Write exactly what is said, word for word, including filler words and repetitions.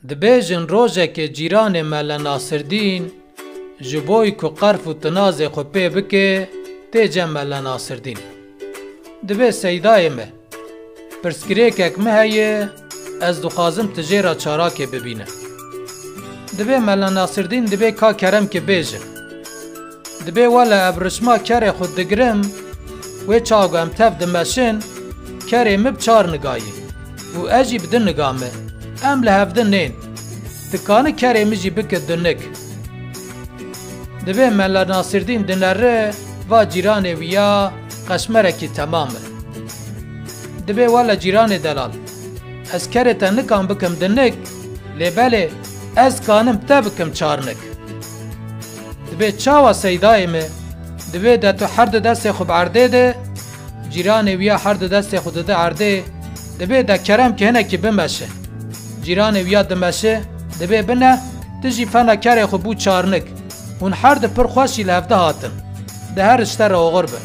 Dibêjin rojekê cîranê Mele Nasirdîn ji bo ku qerf û tinazê xwe pê bike, tê cem Mele Nasirdîn. Dibê Seydayê me, pirsgirêkek min heye, ez dixwazim tu jê re çarakê bibîne. Dibê Mele Nasirdîn dibê ka kerem ki bêje. Dibê wele ev rişma kerê xwe digirim, wê çawa ku em tev dimeşin, kerê min bi çar niga ye û ez jî bi du niga me. Em li hevdin nên. Dikani kerê min jî bike du nik. Dibê Mela Nasirdîn dinere, va cîranê wî ya qeşmerekî temam e. Dibê wele cîranê delal, ez kerê te nikan bikim du nik, lê belê ez kanim te bikim çar nik. Dibê çawa Seydayê min? Dibê de tu her du destê xwe bi erdê de, cîranê wî ya her du destê xwe dide erdê, dibê de kerem ki hinekî bimeşe. Cîranê wî ya dimeşe, dibê bine, tu jî fena kerê xwe bû çar nik. Hûn her du pir xweş jî li hevdi hatin. Di her ji te re oxir be.